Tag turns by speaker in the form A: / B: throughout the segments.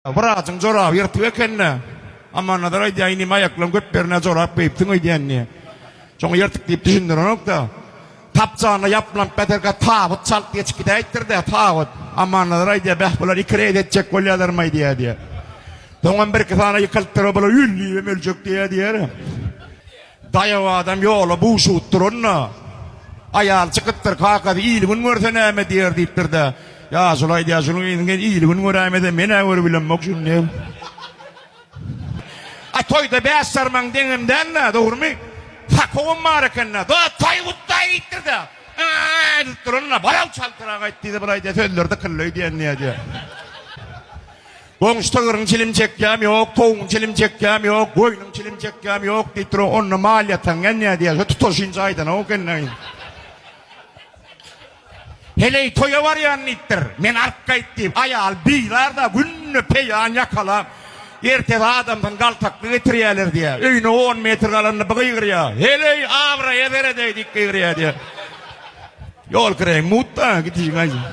A: Wrajyň joraby ýyrtyk eken-dä. Amannazar aýdýar, inim aýaklaň köp ýerine jorap geýipsiň öýdýän diýýär. Şoňa ýyrtyk diýip düşündirenok-da. Tapjanyna ýaplanyp ýatyrka tabyt çalt geçip gidäýipdir-dä, tabyt. Amannazar aýdýar, bäh bular iki reýs etjek bolýarlarmaý diýýär diýýär. Soňam birki sany ýykylypdyr, bular öl diýibem öljek diýýär diýýär. Daýaw adam ýola buşugyp duranda, aýaly çykypdyr, Kakasy il-gün görse näme diýer diýipdir-de, Ýaşuly aýdýar, Şunuň yzyny gel il-gün göräýmese, men-ä görübilemok şuny diýip. A toýda bäş sarmaň deňem däl-dä, dogrumy? Sakowam bar eken-dä. Dost, toý gutlaý diýipdir-de. Ä-ä-ä diýip duranda, Baraw çaltrak aýt diýdi, bir aýdýar, sözleri dykyldy öýdýän diýýär. Goňşy sygryň çilim çekýäm ýok, towugyň çilim çekýäm ýok, goýnuň çilim çekýäm ýok diýip dur, onda mal ýatan gelýär diýýär. Şo tutaşynça aýdanok eken. Heleý toýa barýan diýipdir. Men alyp gaýt diýip, aýal bizar-da, günde peýan ýakalap, ertesi adamsyny galtakly getirýärler diýýär. Öýüne on metr galanda bir gygyrýar. Heleý, abraýa seredeý diýip gygyrýar diýýär. Ýol kireýiň mut-da, gidişiň aýdym.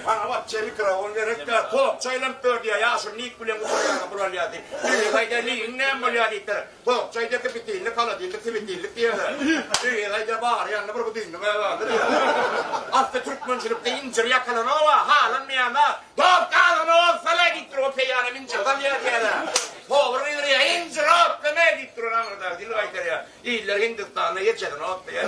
A: Maňa wapçe mikrofon gerek däl, tokça aýlanyp dur diýýär, ýaşuly nik bilen gutarýaňa pul alýar diýip. Öýe gaýdýar, nigiň näme bolýar diýipdir. Tokça aýdýar, kipitillik, holodillik, siwitillik diýýär. Öýe gaýdýar, bary ýanynda bir budilnik galdy diýýär. Asly türkmençilikde injir ýakylanok-a, halanmaýan-a. Dost gazyny ozsala diýip dur, o peýanam injir salýar diýýär. Howur gygyrýar, injir otlama diýip duran aňyrdaky dil gaýtarýar. Iller Hindistanda ejesini otlaýar.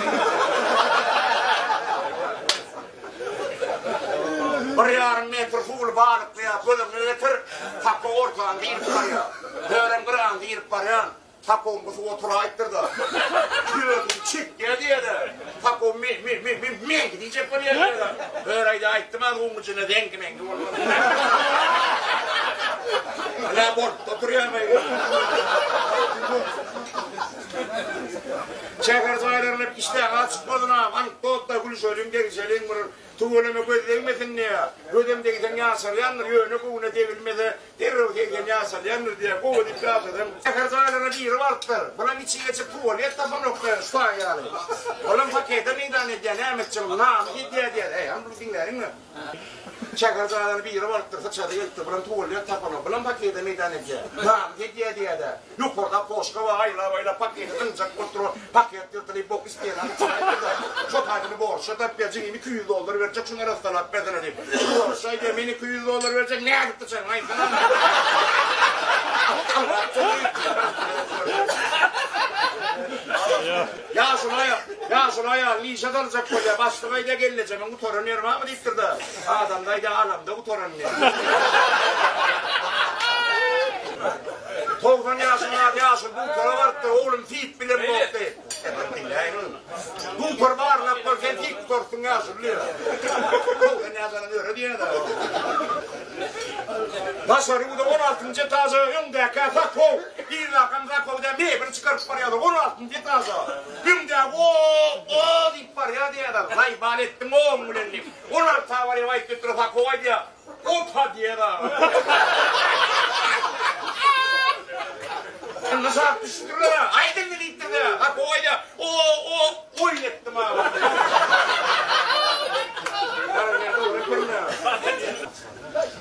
A: Bir ýarym metr suwly balykly göz öňüne getir, sako ortaňda girip barýar. Hörem gyraňda girip barýan, sakoň bu suwa turaýypdyr-da. Özüni çekýär diýýär-de, sako me, me, me, me, meňki diýjek bolýar diýýär-de. Hör aýda aýtdym-a suwuň içinde zeňki-meňki bolmaz. Älä bolup oturýan-aý. Şäher jaýlaryna işdäň açyk bolsun-a, anekdot-da gülüşeliň, degişeliň bir tüweleme göz degmesin diýýä. Gözem degseň ýaşarýandyr, ýöne göwne degilmese derrew 80 ýaşalýandyr diýýä. Gowy diýip ýaşasaň. Şäher jaýlaryna biri barypdyr. Bulam içi geçip tuwalet tapanok-da, şu taý ýaly. Olam pakete meýdan edýä, näme etjek, namys edýä diýýär. Eý, hany buny diňläliň-le. Şäher jaýlaryna biri barypdyr, syçasy gelipdir, bulam tuwalet tapanok, bulam pakete meýdan edýä. Namys edýä diýýä-dä. Ýokarda poşka bar, aýlap-aýlap paketi zyňjak bolup dur. Paket ýyrtylyp, bok isleýän adam çykaýypdyr-da. Şo taýsyny borçla tapýar, jigim 200 dollar berjek, şuny arassalap bersene diýip. Borçly aýdýar, men 200 dollar berjek, nädip dyçaryň aýtsana. Ýaşuly aýal, ýaşuly aýal işe saljak bolýar, başlyk aýdýar, gelnejemiň gutaran ýeri barmy diýipdir-de. Adamda aýdýar, alamda gutaran diýip. 90 ýaşyň az ýaşuly dugtora barypdyr, oglum siýip bilemok diýip. Diňläýiň. Dugtor barlap gör, sen siýip gutarsyň ýaşuly diýýär. 90 ýaşadan öre diýýär-de. Daşary ýurda 16-njy etaža öňdäkä zakow, yzdakam zakow diýýär, mebel çykaryp barýarlar 16-njy etaža. Öňdäki o, o diýip barýar diýýärler. Zaýbal etdiň oň bilen diýip. 16-a barýar, aýtdy, zakow aýdýar. Opa diýer aga. Indi şat düşdüler. Aýdyň diýipdir-de. Ha goýda. O o oý etdim aga.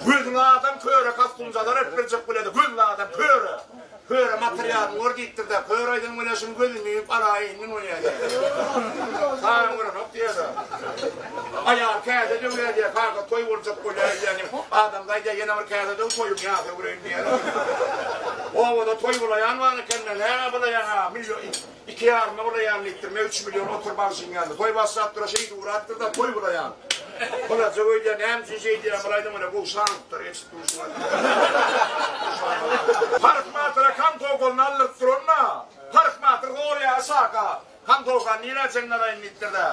A: Gözli adam köre kostumjalar edip berjek bolýar. Gözli adam köre. Köre materialyny gör diýipdir-de, kör aýdan welin şuny gözüni ýumup alaýyn bolýar diýýär. Saňa görenok diýýär-de. Aýal käse döwýär diýýär, kaka toý boljak bolýar diýýär. Adamda aýdýar, ýene bir käse döw, toýuň ýasa göreýin diýýär. Obada toý bulaýan bar eken-de, näme bulaýaň-a, million, iki ýaryma bulaýan diýipdir, men üç million otur bagşyň ýanynda. Toý başlap dur-a, şeýdip ugrapdyr-da, toý bulaýan. Bulaja öýdýär, näme üçin şeýdýär, bulaýdan welin gowşanypdyr, eşit. Parykmatyra kantowkanyny aldyryp duranda, parykmatyr zorýar Aşaka, Kantowkany nirä çenli alaýyn diýipdir-de.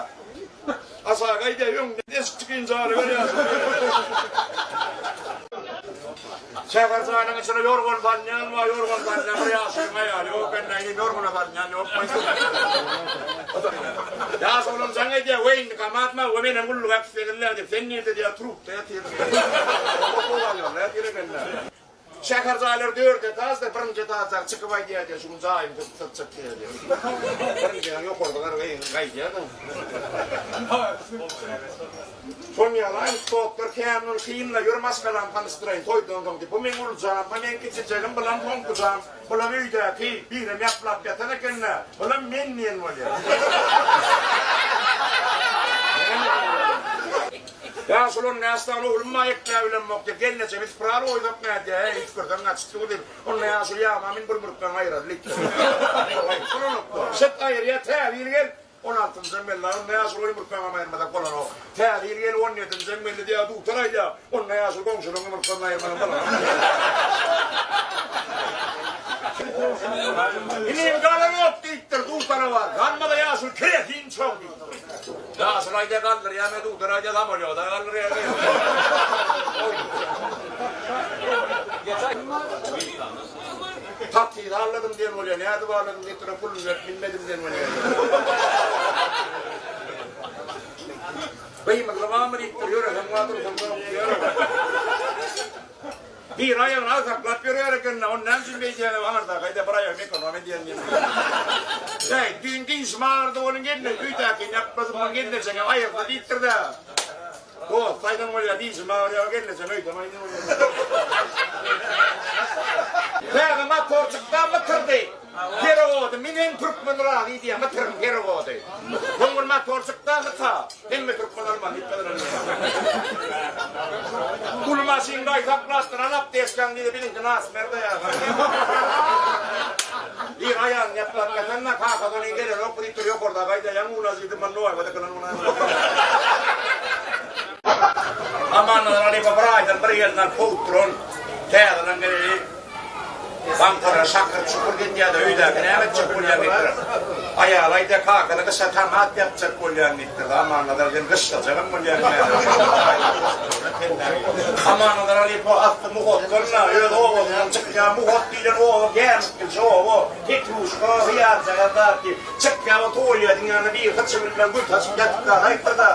A: Aşaka aýdýar, öňünden deşik çykyň jary berýär. Şäher jaýynyň içine ýorgan salynýan bar, ýorgan salynýan bir ýaşulyň aýaly ýok eken, inim ýorgana salynýan ýokmy? Ýaşulam jaň edýär, weý indi kamatma, we menem gulluga äkitseňizler diýip, sen nirde diýýär, trupda ýatyryn diýýär. Şäher jaýlary dört etažda, birinji etaždaky çykyp aýdýar diýýär, şu gün jaýymy söküp satjak diýýär diýýär. Birinjiniň ýokarda garyp gaýdýar-da. Şonuň ýaly anekdotlar kän ol kynla ýör maşgalamy tanyşdyraýyn toýdan soň diýip bu meň ulujam, bu meň kiçijegim, bulam soňkujam, bulam öýdäki, birem ýaplap ýatan ekende, bulam men diýen bolýar. Ýaşuly on bäş sany oglum bar ekläp bilemok diýip gelneje biz pral goýsak nädýä heý üsgürseň gaçyp dur diýip onda ýaşuly ýagma min bir mürkden aýraly diýipdir. Şet aýyrýa täze ýyl gel On altynjam geldi, onda ýaşuly ýumurtgaňam aýyrmasak bolanok. Täze ýyl gelip on ýedinjem geldi diýýär, dutar aýdýar. Onda ýaşuly goňşularyň ýumurtgasyny aýyrmasam bolanok. Inim galanok diýipdir, dutara bar. Galmasa ýaşuly keresin çog diýipdir. Ýaşuly aýdýar galdyrýar, men dutar aýdýar samolýoda galdyrýar. Takside alladym diýen bolýar, nädip alladym diýip duran puluny berip bilmedim diýen bolýar. Gymyldy barmy diýipdir, ýöresem bar, dursam ýok diýer. Bir aýagyny agsaklap ýörýär eken-de, ony näme üçin beýdýän, aňyrda gaýda bir aýagyny ekonom edýän diýen. Heý, düýn dişim agyrdy, onuň gelne, öýdäkini ýapmasyn, muny gelnejeňe aýyrdy diýipdir-de. Dost aýdan bolýar, dişim agyrýar, gelnejem öýdem aýdan bolýar. Täze motor çykda mytyrdy. Perewody minen türkmen razy diýýär, mytyryň perewody. Soň bir motor çykda hyta, hemme türkmen alman diýip Uly maşyn gaý saklaşdyran apteçkaň diýdi, biziňki nasmerda ýa. Bir aýagyny ýaplap ýatanda kakasy onuň gelenok diýip dur ýokarda gaýda ýaňy una diýdi, man noýba dykylan una. Amannazaar halypa bir aýdan bir ýerinden kowup duran täzeden geleli baňkalara şakyr-şukur gidýär-de öýdäki näme etjek bolýaň diýipdir. Aýaly aýdýar kakany gyşa tomat ýapjak bolýan diýipdir. Amannazar sen gyşlajagam bolýaň Amannazar halypa asly Muhotdan-da, öz obasyndan çykýar. Muhot diýlen oba gämikgilje oba. Petruşka, hyýarjagaz zat diýip. Çykýar o tuwalýadyň ýanynda bir hyçy bilmän gül saçyp ýatyp galaýypdyr-da,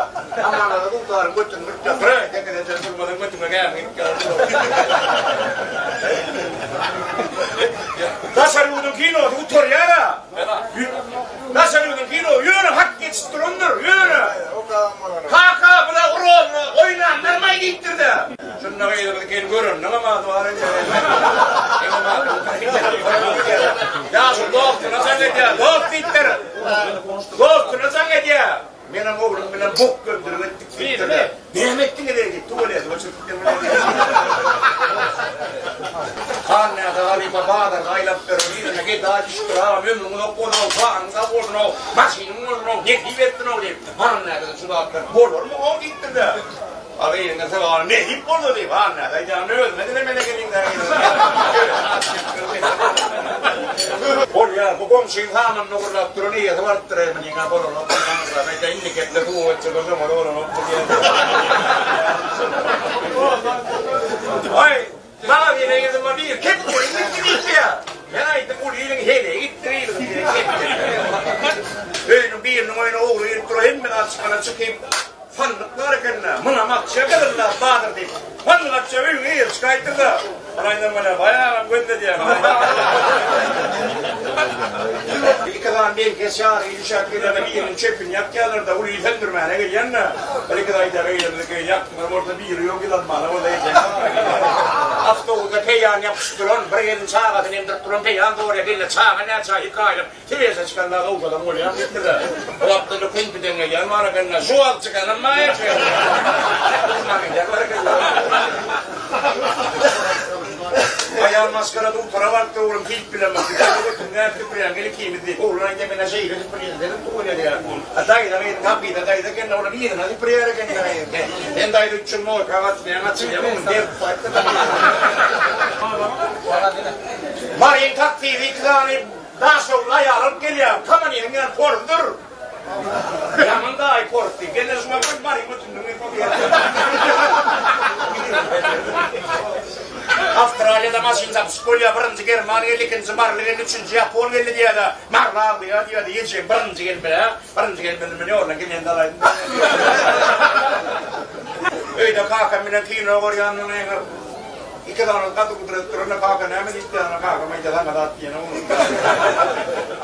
A: Amanada dutaryň götüni bürüp ýatyr. Eý, tekeneçe durmasaň götüňe gämi girip galar. Daşary ýurduň kinosy gutarýar-a. Daşary ýurduň kino ýöne hak geçip durandyr, ýöne. Kaka, bula roluny oýnanlarmaý diýipdir-de. Şunda gyzymyz gel göreniniňem ady bar eken. Ýaşuly dostuna jaň edýär. Dost diýipdir. Dostuna jaň edýär. Menem oglum bilen bok gömdürip etdik diýipdir. Näme etdiňiz eý diýip, tuwaleti göçürip Han näde halypa bazarda aýlanyp ýören ýerine gedaý düşüpdir, agam ömrüň uzak bolsun-ow, janyň sag bolsun-ow, maşynyň bolsun-ow, nesip etsin-ow diýip, Han näde şu zatlar bolarmy-ow diýipdir-de. Aga ýeňňe sag nesip bolsa diýip, han näde aýdýanyny özüme dilemeli ekeniň-dä. Bolýar, bu goňşyň samanyny ogurlap duran eýesi barypdyr, eý, munyň-a bolanok diýip, aňyrda aýdýar, indi gepde suwa geçjek bolsaň, ol bolanok diýýär. Aý, maňa diýen yzyma bir kepderi gitdi diýipdir. Men aýtdym, uly iliň heleýi gitdi yzyma diýen kepderi. Öýüniň biriniň öýüne ogry girip dur, hemme zat çykana çykyp, Sandyk bar eken-dä, munam atja gyzylda badyr diýip, sandyk atja öýüňe eýer çykaýypdyr-da. Bulaýdan bolýar, baý agam gözledýär. Ilki sany belkeş ýary üşäp gelende biriniň çöpüni ýakýarlar-da, uly il söndürmäne gelýän-de. Bir-iki daýza gyzymyzy ýakdylar bolsa, biri ýok, ýylanmana bolsa ejeň bar. Awtobusda peýan ýapyşyp duran, bir gelin çagasyny emdirip duran peýan zorýar, gelne çaga näçe aý, iki aýlyk. Tebese çykanda gowşadan bolýan diýipdir-de. O wagtda-da küňküden gelýän bar eken-de, şu wagt çykanam bar eken. Aýal maşgala dutara barypdyr, oglum keýp bilen bak, dutara götüň nädip süpürýäň, gel ikimiz diýip. Oglan aýdýar, men-ä şeýle süpürýän, senem tuweleme diýýär. A daýza gyzyň Hafiza daýza eken-de, olam yzyna süpürýär eken-de. Sen daýza üç ýyl moýka gatnaýaň, açylýar, muny berk gaýtdy. Maryň taksisi iki sany Daşoguzly aýal alyp gelýär. Kamaniniň ýany porzdur. Ýaman daýy porz diýip. Gelne şuňa bir baryň götünden diýip. Awstraliýada maşyn çapyşyk bolýar. Birinji german geldi, ikinji maryly geldi, üçünji ýapon geldi diýýär-de. Maryly aglaýar diýýär-de, ejem birinji gelmeli-ä. Birinji gelmeli men ýoldan gelende alaýdym. Öýde kakam bilen kino görýän. Iki sany gadyr-gudrat duranda kaka näme diýip ýanyna kakam aýdýar saňa zat diýene onuň.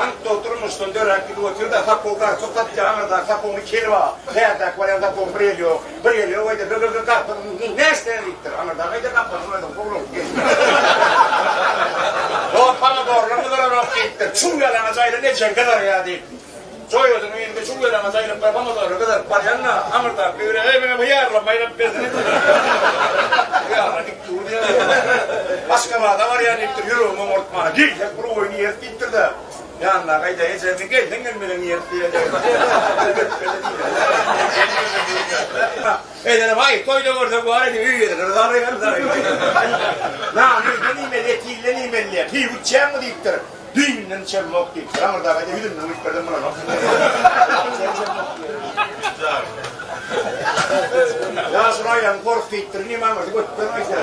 A: Anekdot durmuşdan döräp gidip otyr-da, sapogy garpyz satýar, aňyrdaky sapogyny kel bar, bärdäki barýan sapogyň bir eli ýok, bir eli ýok aýdýar, g-g-g garpyz näçe diýipdir, aňyrdaky aýdýar gapdalyň özüň gowulygyny gel. Dost pomidorlar gyzaranok diýipdir, çuw ýalaňaç aýlan ejeň gyzarýar diýip. Joýadyň öýünde çuw ýalaňaç aýlanyp bir pomidorlar gyzaryp barýan-da, aňyrdaky biri, Eý, meňe hyýarlam aýlanyp bersene diýipdir. Hyýarlar dik dur diýýär. Aşgabada barýan diýipdir, ýüregim oňartmana. Gelsek bir oýun iýeris diýipdir-de. Ýanyndaky aýdýar, Eje, men gelseň gelmeseň iýeris diýýär. Ejenem, Aý, toýda görsek bar edi, öý gezeler, zaraýar, zaraýar. Nany öýden iýmeli, eti ilden iýmeli diýýär. Piwo içýäňmi diýipdir. Düýbünden içemok diýipdir. Aňyrdaky aýdýar, ýüzünden guýup bersem bolanok. Ýaşuly aýagyň gork diýipdir, inim aňyrsy götden aýdýar.